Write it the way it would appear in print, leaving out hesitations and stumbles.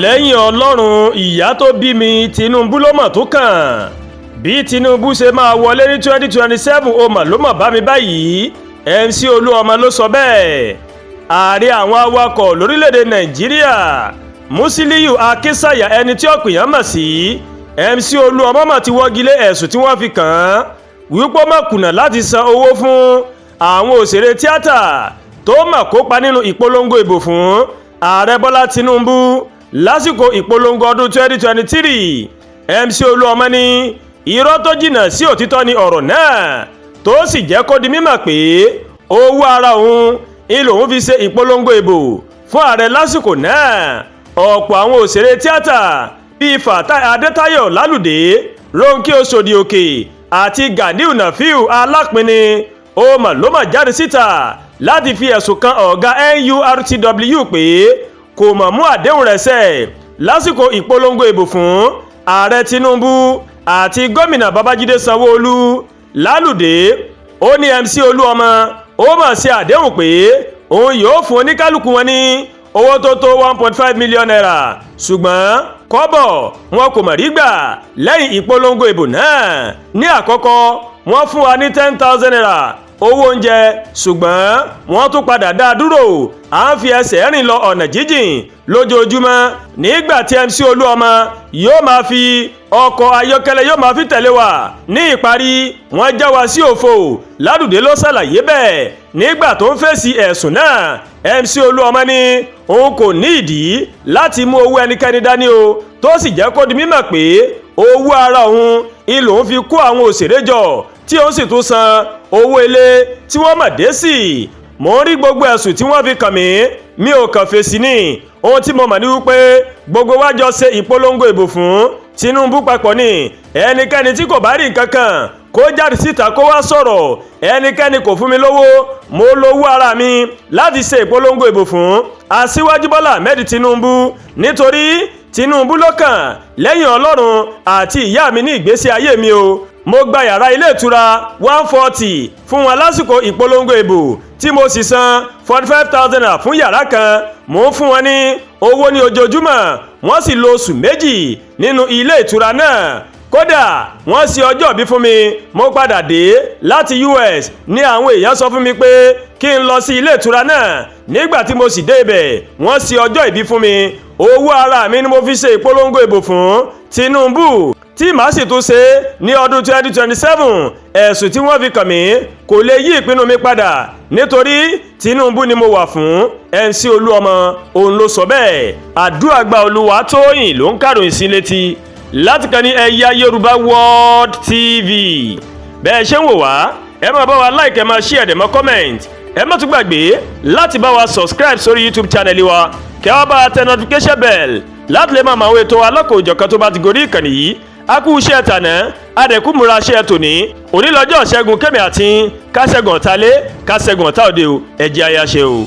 Lẹ́yìn Ọlọ́run, ìyá tó bí mi, Tinubu ló mọ̀ tó kàn. Bí Tinubu ṣe máa wọlé ní 2027, ó mà ló mọ̀ bá mi báyìí. MC Olúọmọ ló sọ bẹ́ẹ̀. Ààrẹ àwọn awakọ̀ lórílẹ̀‐èdè Nàìjíríà, Musiliu Akínsàyà, ẹni tí ọ̀pọ̀ èèyàn mọ̀ sí MC Olúọmọ, mà ti wọ́gi lé ẹ̀sùn tí wọ́n fi kàn án wípé ó mà kùnà láti san owó fún àwọn òṣèré tíátà tó mà kópa nínú ìpolongo ìbò fún Ààrẹ Bọ́lá Tinubu lásìkò ìpolongo ọdún 2023. MC Olúọmọ ní irọ́ tó jìnnà sí òtítọ́ ni ọ̀rọ̀ náà, tó sì jẹ́ kó di mímọ̀ pé owó ara òun ni lòun fi ṣe ìpolongo ìbò fún ààrẹ lásìkò náà. Ọ̀pọ̀ àwọn òṣèré tíátà bíi Fatai Adétáyọ̀ Lálùdé, Rónkẹ́ Oṣòdì Òkè àti Ganiu Nafiu Alápinni ó mà ló mà jáde síta láti fi ẹ̀sùn kan ọ̀gá NURTW pé kò mọ̀ mú àdéhùn rẹ̀ ṣẹ lásìkò ìpolongo ìbò fún Ààrẹ Tinubu àti Gómìnà Babájídé Sanwó-Olú. Lálùdé ó ní MC Olúọmọ ó mà ṣe àdéhùn pé òun yóò fún oníkálukú wọn ní owó tó tó ₦1.5 million, ṣùgbọ́n kọ́bọ̀ wọn kò mọ̀ rí gbà lẹ́yìn ìpolongo ìbò náà. Ní àkọ́kọ́, wọ́n fún wa ní ₦10,000 owó oúnjẹ, ṣùgbọ́n wọ́n tún padà dá a dúró. À ń fi ẹsẹ̀ rìn lọ ọ̀nà jíjìn lójoojúmọ́, nígbà tí MC Olúọmọ yóò máa fi ọkọ̀ ayọ́kẹ́lẹ́ yóò máa fi tẹ̀lé wa. Ní ìparí, wọ́n já wa sí òfo. Ládùdé ló ṣàlàyé bẹ́ẹ̀. Nígbà tó ń fèsì ẹ̀sùn náà, MC Olúọmọ ní òun kò ní ìdí láti mú owó ẹnikẹ́ni dání o, tó sì jẹ́ kó di mímọ̀ pé owó ara òun ni lòun fi kó àwọn òṣèré jọ, tí òun sì tún san owó ilé tí wọ́n mọ̀ dé sí. Mò ń rí gbogbo ẹ̀sùn tí wọ́n fi kàn mí, mi ò kàn fèsì ní. Ohun tí mo mọ̀ ní wípé gbogbo wa jọ ṣe ìpolongo ìbò fún Tinubu papọ̀ ni. Ẹnikẹ́ni tí kò bá rí nǹkan kan, kó jáde síta kó wá sọ̀rọ̀. Ẹnikẹ́ni kò fún mi lówó, mo lówó ara mi láti ṣe ìpolongo ìbò fún Aṣíwájú Bọ́lá Ahmed Tinubu, nítorí Tinubu ló kàn lẹ́yìn Ọlọ́run àti ìyá mi ní ìgbésí ayé mi o. Mo gba yàrá ilé ìtura 140 fún wọn lásìkò ìpolongo ìbò, tí mo sì san ₦45,000 fún yàrá kan. Mò ń fún wọn ní owó ní ojoojúmọ́, wọ́n sì lo oṣù 2 nínú ilé ìtura náà. Kódà, wọ́n ṣe ọjọ́ ìbí fún mi. Mo padà dé láti US ní àwọn èèyàn sọ fún mi pé kí n lọ sí ilé ìtura náà. Nígbà tí mo sì dé ibẹ̀, wọ́n ṣe ọjọ́ ìbí fún mi. Owó ara mi ni mo fi ṣe ìpolongo ìbò fún Tinubu, tí màá sì tún ṣe ní ọdún 2027. Ẹ̀sùn tí wọ́n fi kàn mí kò lè yí ìpinnu mi padà, nítorí Tinubu ni mo wà fún. MC Olúọmọ òun ló sọ bẹ́ẹ̀. Àdúràgbà Olúwatóyìn ló ń kàròyìn sí létí láti kàn ní Ẹ̀yà Yorùbá World TV. Bẹ́ẹ̀ ṣe ń wò wá, ẹ máa bá wa like, ẹ máa share, ẹ máa comment. Ẹ má tún gbàgbé láti bá wa subscribe sórí YouTube channel wa, kẹ́ wá bá wa tẹ notification bell láti lè máa mọ àwọn ètò alọ́kọ̀ọ́jọ̀kan tó bá ti gorí ìkànnì yìí. A kú iṣẹ́ tàná, adẹ̀kú múra iṣẹ́ tòní. Òní lọ́jọ́ ṣẹ́gun, kẹ́mi àti káṣẹ́gun ọ̀tá lé, káṣẹ́gun ọ̀tá òde o. Ẹ̀jẹ̀ ayáṣe o.